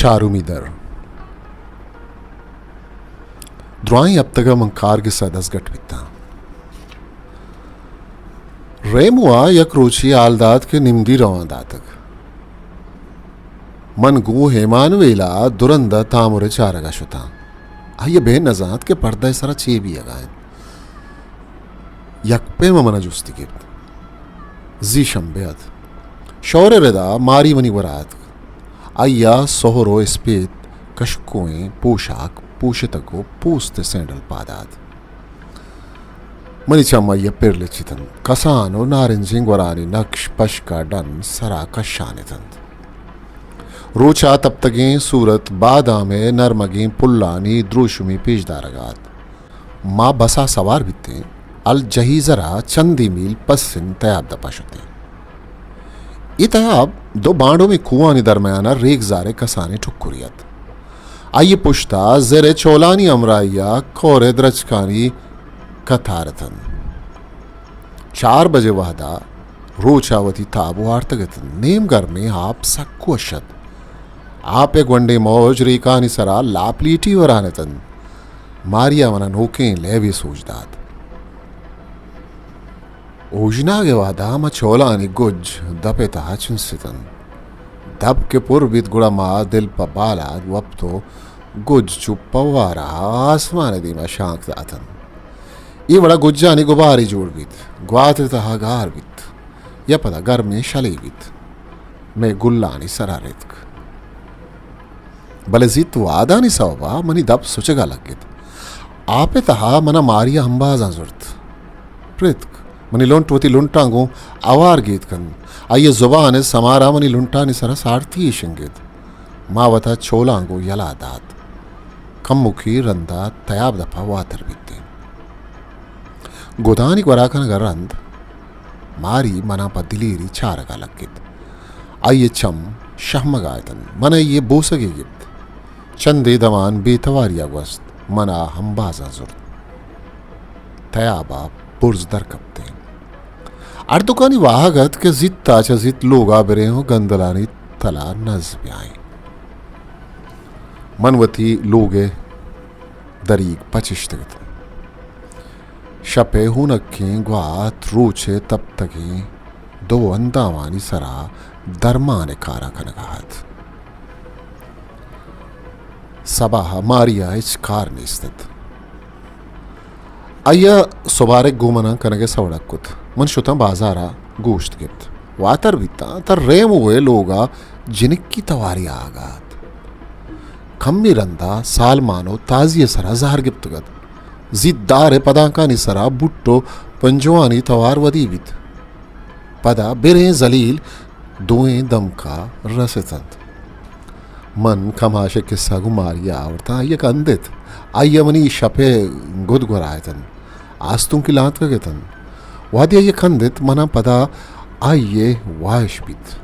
چارمی در۔ درائیں ہپتگ ءَ من کارگس ءَ دزگٹ بیتاں۔ ریمو ءَ یک روچے حال دات کہ نمدی روان داتگ۔ من گوں ایمانویل ءَ درند ءَ تامر ءِ چارگ ءَ شتاں۔ آئی ءَ بہ نزانت کہ پردہ ءِ سرا چے بیئگ ءَ انت۔ یک پیم ءَ من ءَ جستی گپت۔ زی شمبے ات۔ شور ءِ ردا ماری منی گورا اتک۔ آئی ءَ سہر ءُ اسپیت کشکوئیں پوشاک پوشتگ ءُ پوست ءِ سینڈل پاد ات۔ منی چم آئی ءَ پر لچتنت۔ کسان ءُ نارنجیں گورانی نکش پشک ءَ ڈن سرا کشان اتنت۔ روچ ءِ تپتگیں سورت بادام ءِ نرمگیں پلانی دروشمی پیش دارگ ءَ ات۔ ما بس ءَ سوار بیتیں، الجہیزر ءَ چندے میل پسن تیاب دپ ءَ شتیں۔ اے تیاب دو بانڈومیں کوہانی درمیان ءَ ریگزارے کسانیں ٹکرے ات۔ آئی ءِ پشت ءَ زر ءِ چولانی ہمراہی ءَ کور ءِ درچکانی کتار اتنت۔ چار بجے وہد ءَ روچ ءَ وتی تاب وارتگ اتنت۔ نیم گرمیں آپ سک وش ات۔ آپ ءِ گونڈیں موج ریکانی سرا لاپ لیٹی وران اتنت۔ ماری ءَ من ءَ نوکیں لیبے سوج دات۔ اوژناگ ءِ وہد ءَ ما چولانی گج دپ ءِ تہا چنستنت۔ دپ کہ پر بیت گڑا ما دل پہ بالاد وپت ءُ گج چو پوارہ ءَ آسمان ءِ دیم ءَ شانک داتنت۔ اے وڑا گجانی گبارے جوڑ بیت، گوات ءِ تہا گار بیت یا پدا گرمیں شلے بیت، مئے گلانی سرا رتک۔ بلے زیت وادانی سوب ءَ منی دپ سچگ ءَ لگت۔ آپ ءِ تہا من ءَ ماری ءَ ہمبازاں زرت۔ پرتک۔ منی لنٹ وتی لنٹاں گوں اوار گیت کنت۔ آئی ءِ زبان ءِ سمار ءَ منی لنٹانی سرا سارتی یے شنگت۔ ما وتا چولاں گوں یلہ دات۔ کموکی رند ءَ تیاب دپ ءَ واتر بیتیں۔ گدانی گورا کنگ ءَ رند ماری من ءَ پہ دلیری چارگ ءَ لگت۔ آئی ءِ چم شہمگ ءَ اتنت۔ من ءَ آئی ءِ بوسگے گپت۔ چندے دمان بے تواری ءَ گوست۔ من ءَ ہمبازاں زرت۔ تیاب ءَ برز در کپتیں۔ ہردوکانی واہگ ات کہ زیت ءَ چہ زیت لوگ ءَ بریں ءُ گندلانی تل ءَ نز بیائیں۔ من وتی لوگ ءِ دریگ پچ اشتگ اتاں۔ شپ ءِ ہونکیں گوات روچ ءِ تپتگیں دو اندامانی سرا درمان ءِ کار ءَ کنگ ءَ ات۔ سباہ ءَ ماری ءَ ہچ کار نیست ات۔ آئی ءَ سبارگ گوں من ءَ کنگ ءِ سوڑگ کت۔ من شتاں بازار ءَ گوشت گپت۔ واتر بیتاں تاں ریمو ءِ لوگ ءَ جنکی توارے آہگ ءَ ات۔ کمے رند ءَ سالمان ءُ تازی ءِ سرا زہر گپتگ ات۔ زیت دار ءِ پدانکانی سرا بوٹ ءُ پنجوانی توار ودی بیت۔ پدا بریں زلیل دوئیں دمک ءَ رست انت۔ من کماش ءِ کسہ گوں ماری ءَ آورتاں، آئی ءَ کندت۔ آئی ءَ منی شپ ءِ گد گورا اتنت، آستونکی لانتکگ اتنت۔ وہدے آئی ءَ کندت، من ءَ پدا آئی ءِ واہش بیت۔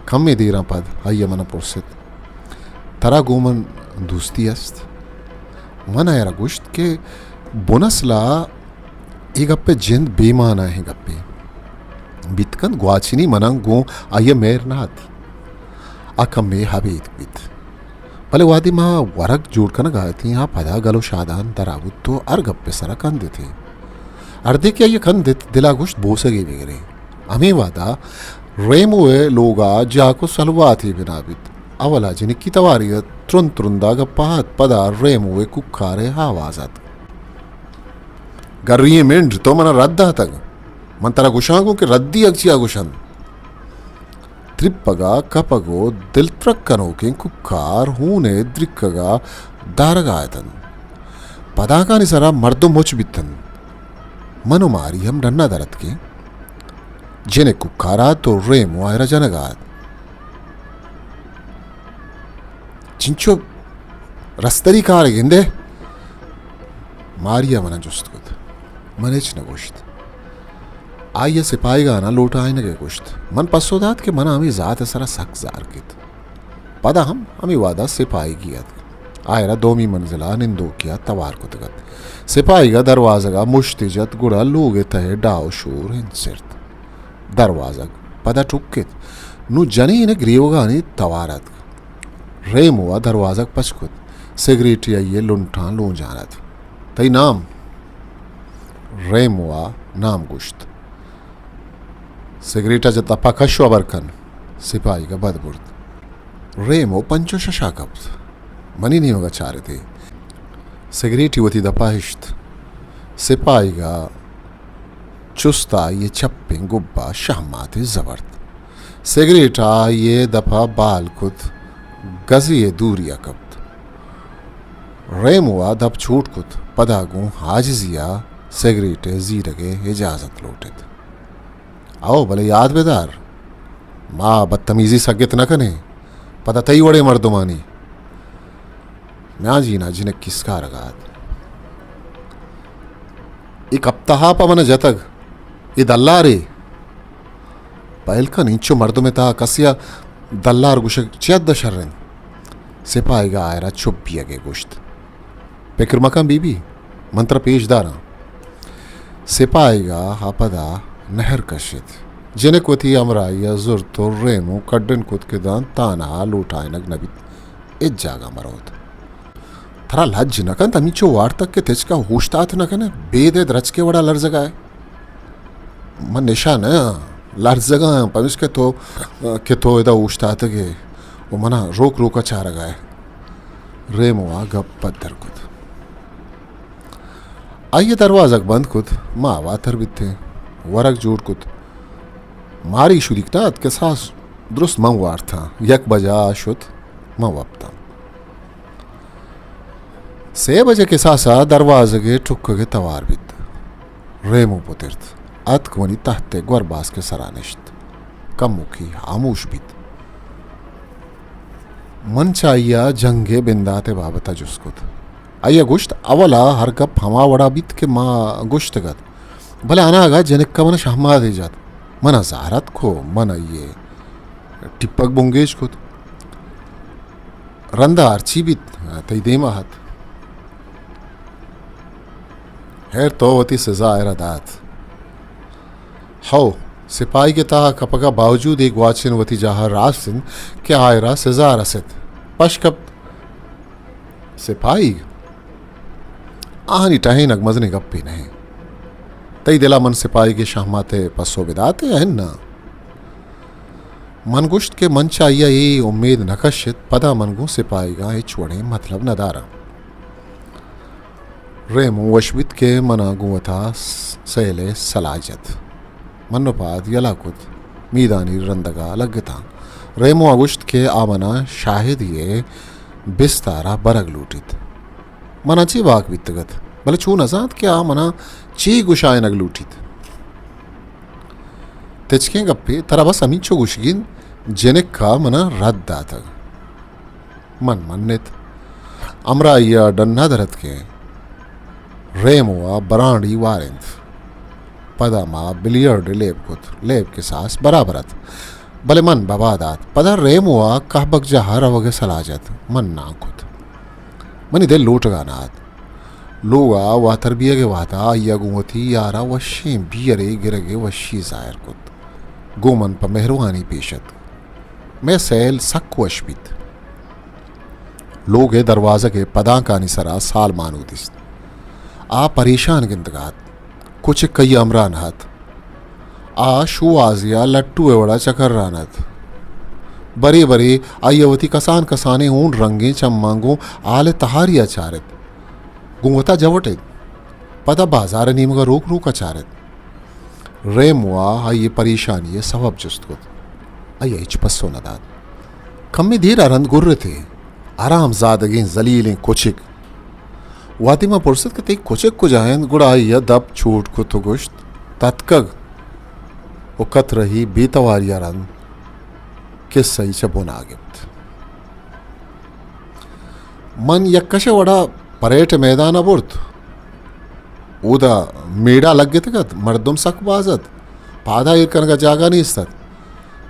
کمے دیراں پد آئی ءَ من ءَ پرست، ترا گوں من دوستی است؟ من ءَ آئی ءَ را گوشت کہ بنسل ءَ اے گپ ءِ جند بے مانا ئیں گپے بیت کنت۔ گواچنی من ءَ گوں آئی ءَ مہر نہ ات۔ آ کمے ابیتک بیت۔ بلے وہدے ما ورگ جوڑ کنگ ءَ اتیں، آ پدا گل ءُ شادان درا بوت ءُ ہر گپ ءِ سرا کندت ئے۔ ہردے کہ آئی ءَ کندت، دل ءَ گوشت بوسگے بگریں۔ ہمے وہد ءَ ریمو ءِ لوگ ءَ جاک ءُ سلواتے بنا بیت۔ اول ءَ جنکی تواری ات، ترند ترند ءَ گپ ءَ ات، پدا ریمو ءِ کوکار ءِ آواز ات۔ گری ئیں منڈ، تو من ءَ رد داتگ۔ من ترا گوشاں گوں کہ ردی ءَ چیا گوشنت۔ ترپگ ءَ کپگ ءُ دلترک کنوکیں کوکار ہون ءِ درکگ ءَ دارگ ءَ اتنت۔ پدانکانی سرا مردم مچ بیتنت۔ من ءُ ماری ہم ڈن ءَ در اتکیں۔ جن ءِ کوکار ات ءُ ریمو آئرا جنگ ءَ ات۔ چنچو رستری کار گندے؟ ماری ءَ من ءَ جست کت۔ من ہچ نہ گوشت۔ آئی ءَ سپاہیگاناں لوٹائینگ ءِ گوشت۔ من پسو دات کہ من ءَ ہمے ذات ءِ سرا سک زار کیت۔ پدا ہم ہمے وہد ءَ سپاہیگے اتک۔ آئرا دومی منزل ءَ نندوکے ءَ توار کتگ ات۔ سپاہیگ ءَ دروازگ ءَ مشتے جت، گڑا لوگ ءِ تہ ءَ ڈاہ ءُ شور ہنچرت۔ دروازگ پدا ٹکت۔ نوں جنین ءِ گریوگانی توار اتک۔ ریمو ءَ دروازگ پچ کت۔ سگریٹے آئی ءِ لنٹاں لونجان ات۔ تئی نام؟ ریمو ءَ نام گوشت۔ سگریٹ ءَ چہ دپ ءَ کش ءُ ہبر کن۔ سپاہیگ ءَ بد برت۔ ریمو پنچ ءُ شش ءَ کپت۔ منی نیمگ ءَ چارت ئے۔ سگریٹے وتی دپ ءَ ہشت۔ سپاہیگ ءَ چست آئی ءِ چپیں گب ءَ شہماتے زبرت۔ سگریٹ ءَ آئی ءِ دپ ءَ بال کت، گزے ءِ دوری ءَ کپت۔ ریمو ءَ دپ چوٹ کت، پدا گوں عاجزی ءَ سگریٹ ءِ زیرگ ءِ اجازت لوٹت۔ او، بلے یات بدار، ما بدتمیزی سگت نہ کنیں، پدا تئی وڑیں مردمانی۔ میانجین ءَ جنک کیسکارگ ءَ ات۔ اے کپتہ ءَ پہ من ءَ جتگ، اے دلارے۔ پہل کن، اینچو مردم ءِ تہا کسے ءَ دلار گوشگ چہ حد ءَ شر انت۔ سپاہیگ ءَ آئرا چپ بیگ ءِ گوشت۔ پکر مکن بی بی، من ترا پیش داراں۔ سپاہیگ ءَ پدا نہر کشت۔ جنک وتی ہمراہی ءَ زرت ءُ ریمو کڈن کت کہ داں تانہا لوٹائینگ نہ بیت، ہچ جاگہ مہ روت۔ ترا لج نہ کنت ہمینچو وارتگ کہ تچک ءَ اوشتات نہ کن ئے، بید ءِ درچکے وڑا لرزگ ءَ ئے؟ من نشہ نہ آں، لرزگ ءَ آں، پمیشکہ تو، کہ تو ادا اوشتاتگ ئے ءُ من ءَ روک روک ءَ چارگ ءَ ئے۔ ریمو ءَ گپ پدر کت۔ آئی ءَ دروازگ بند کت، ما واتر بیتیں، ورگ جوڑ کت۔ ماری شدیک نہ ات، کساس درست من وارتاں، یک بجہ ءَ شت، من وپتاں۔ سے بجہ کساس ءَ دروازگ ءِ ٹکگ ءِ توار بیت۔ ریمو پترت، اتک منی تہت ءِ گورباسک ءِ سرا نشت۔ کموکی ہاموش بیت۔ من چہ آئی ءَ جنگ ءِ بندات ءِ بابت ءَ جست کت۔ آئی ءَ گوشت، اول ءَ ہر گپ ہما وڑا بیت کہ ما گوشتگ ات، بلے اناگہ جنک ءَ من ءَ شہمادے جت۔ من ءَ زہر اتک ءُ من آئی ءِ ٹپگ بنگیج کت۔ رند ءَ ہرچی بیت، تئی دیم ءَ ات۔ ہیر تو وتی سزا آئرا دات۔ ہو، سپاہیگ ءِ تہا کپگ ءَ باوجود اے گواچن وتی جاہ ءَ راست انت کہ آئرا سزا رست۔ پش کپت۔ سپاہیگ؟ آہانی ٹہینگ مزنیں گپے نہ انت۔ تئی دل ءَ من سپاہیگ ءِ شہمات ءِ پسو بدات ئے یا اناں؟ من گوشت کہ من چہ آئی ءَ اے امید نہ کشت، پدا من گوں سپاہیگاں ہچ وڑیں متلب نہ داراں۔ ریمو وش بیت کہ من ءَ گوں وتا سیل ءِ سلاہ جت۔ من ءُ پاد یلہ کت، میدانی رندگ ءَ لگتاں۔ ریمو ءَ گوشت کہ آ من ءَ شاہدی ءِ بستار ءَ برگ لوٹیت۔ من ءَ چے واک بیتگ ات، بلے چو نہ زانت کہ آ من ءَ چے گشائینگ لوٹیت۔ تچکیں گپے، ترا بس ہمینچو گوشگی انت، جنک ءَ من ءَ رد داتگ۔ من منت۔ ہمراہی ءَ ڈن ءَ در اتکیں۔ ریمو ءَ برانڈی وارینت۔ پدا ما بلیئرڈ ءِ لیب کت۔ لیب کساس برابر ات۔ بلے من ببا دات۔ پدا ریمو ءَ کہبگجاہ ءَ روگ ءِ سلاہ جت۔ من ناں کت۔ منی دل لوٹگ ءَ نہ ات۔ لوگ ءَ واتر بیگ ءِ وہد ءَ آئی ءَ گوں وتی یار ءَ وشیں بیئرے گرگ ءِ وشی ظاہر کت۔ گوں من پہ مہروانی پیش اتک۔ مئے سیل سک وش بیت۔ لوگ ءِ دروازگ ءِ پدانکانی سرا سالمانو دیست۔ آ پریشان گندگ ءَ ات۔ کچک آئی ءِ ہمراہ نہ ات۔ آ شوہازے ءَ لٹو ءِ وڑا چکران ات۔ برے برے آئی ءَ وتی کسان کسانیں ہون رنگیں چماں گوں ہال ءِ تہاری ءَ چارت۔ گوں وتا جوٹ ات۔ پدا بازار ءِ نیمگ ءَ روک روک ءَ چارت۔ ریمو ءَ آئی ءِ پریشانی ءِ سوب جست کت۔ آئی ءَ ہچ پسو نہ دات۔ کمے دیر ءَ رند گرت ئے۔ حرام زادگیں زلیلیں کچک۔ وہدے من پرست کہ تئی کچک کجا انت، گڑا آئی ءَ دپ چوٹ کت ءُ گوشت، تتکگ۔ ءُ کترہی بے تواری ءَ رند کسہی چہ بن ءَ گپت۔ من یک کش ءِ وڑا پریڈ ءِ میدان ءَ برت۔ اودا میڑہ لگتگ ات، مردم سک باز ات، پاد ءَ ایر کنگ ءَ جاگہ نیست ات۔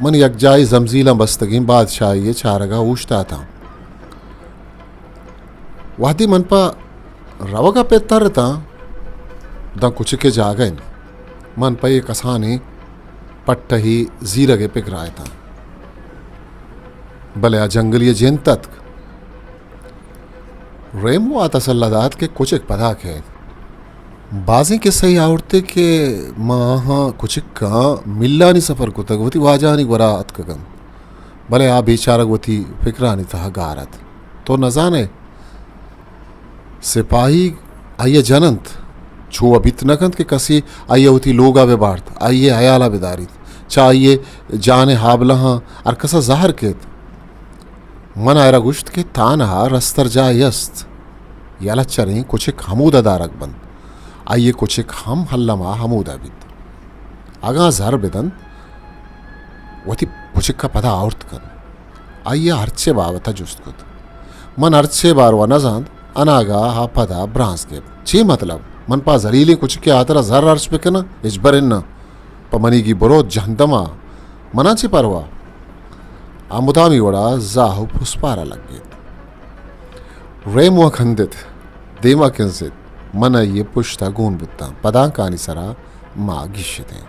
من یک جاہے زمزیلاں بستگیں بادشاہے ءِ چارگ ءَ اوشتاتاں۔ وہدے من پہ روگ ءَ پر ترتاں، داں کچک ءِ جاگہ انت۔ من پہ اے کسانیں پٹہے زیرگ ءِ پگر ءَ اتاں۔ بلے آ جنگلی ءِ جند اتک۔ ریمو ءَ تسلا دات کہ کچک پدا کئیت۔ بازیں کسہ ئے آورتے کہ ما آہاں کچکاں میلانی سفر کتگ، وتی واجہانی گورا اتکگ انت، بلے آ بیچارگ وتی فکرانی تہا گار ات۔ تو نزان ئے، سپاہیگ آئی ءَ جن انت، چو ءَ بیت نہ کنت کہ کسے آئی ءَ وتی لوگ ءَ بہ بارت، آئی ءِ ہیال ءَ بہ داریت، چہ آئی ءِ جان ءِ ہابلہاں ہر کس ءَ زہر کیت۔ من آئرا گوشت کہ تھانہ ءَ رستر جاہے است، یلہ چریں کچک ہمودا دارگ بنت، آئی ءِ کچک ہم الم ءَ ہمودا بیت۔ اگاں زر بدنت، وتی کچک ءَ پدا آورت کنت۔ آئی ءَ ہرچے بابت ءَ جست کت۔ من ہرچے باروا نزانت، اناگہ آ پدا برانز گپت۔ چے مطلب؟ من پہ زلیلیں کچکے ہاترا زر ہرچ بکناں؟ ہچبر اناں۔ پہ منیگی برو جہندم ءَ، منا چے پرواہ؟ آ مدامی وڑا زاہ و پسپارا لگیت۔ ریمو ءَ کندت، دیما کنزت، من آئی ءِ پشت ءَ گون بوتاں۔ پدانکانی سرا ما گیشتیں۔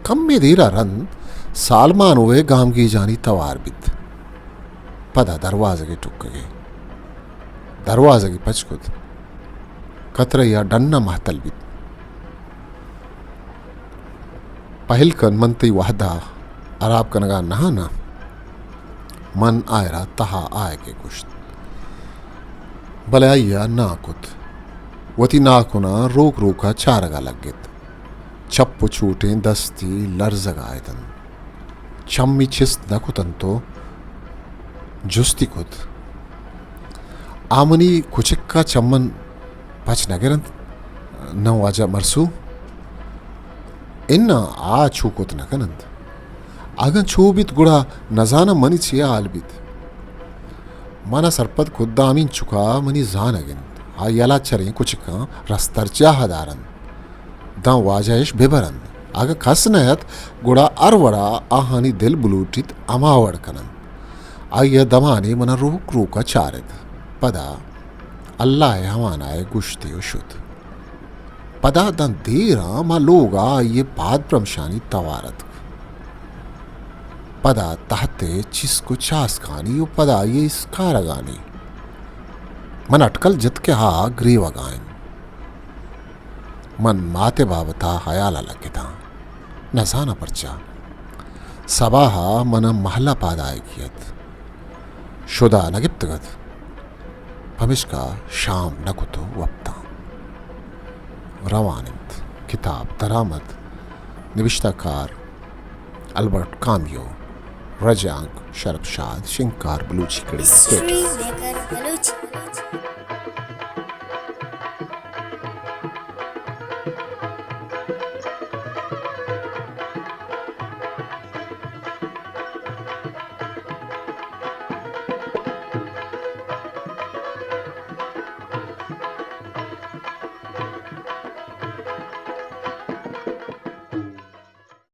کمے دیرا رند سالمانو ءِ گامگیجانی توار بیت۔ پدا دروازگے ٹکگے۔ دروازگے پچ کت۔ کترہ یا ڈن ءَ مہتل بیت۔ پہل کن، من تئی وہد ءَ ہراب کنگا نہ آں۔ من آئرا تہا آیگے گوشت، بلے آئی ءَ ناں کت۔ وتی ناکناں روک روک ءَ چارگ ءَ لگت۔ چپ و چوٹیں دستی لرزگ ءَ اتنت۔ چمی چست نہ کت انت و جستی کت، آ منی کچک ءَ چمن پچ نہ گرنت؟ ناں واجہ مرسو؟ اناں، آ چو کت نہ کننت۔ اگاں چو بیت گڑا نزاناں منی چے حال بیت۔ منا سرپد کت، داں ہمینچک ءَ منی زانگ انت۔ آ یلہ چریں کچکاں رسترجاہ ءَ دارنت۔ داں واجہ اش بہ برنت۔ اگاں کس نہ ات، گڑا ہر وڑا آہانی دل بلوٹیت ہما وڑ کننت۔ آئی ءَ دمانے منا روک روک ءَ چارت۔ پدا اللہ ءِ امان ءَ گوشتے و شت۔ پدا داں دیراں ما لوگ ءَ آئی ءِ پاد برمشانی توار اتک۔ پدا تحت ءِ چسک و چاسکانی و پدا آئی ءِ اسکارگانی۔ من اٹکل جت کہ آ گریوگ ءَ انت۔ من مات ءِ بابت ءَ ہیال ءَ لگتاں۔ نزاناں پرچا۔ سباہ ءَ من ءَ مہلہ پاد آیگی ات۔ شدا نہ گپتگ ات۔ پمیشکا شام نہ کت و وپتاں۔ روان انت۔ کتاب درآمد۔ نبشتہ کار البرٹ کامیو۔ رجانک شرپ شاد۔ شنگکار بلوچی کڑی تھیٹر۔ History maker Balochi.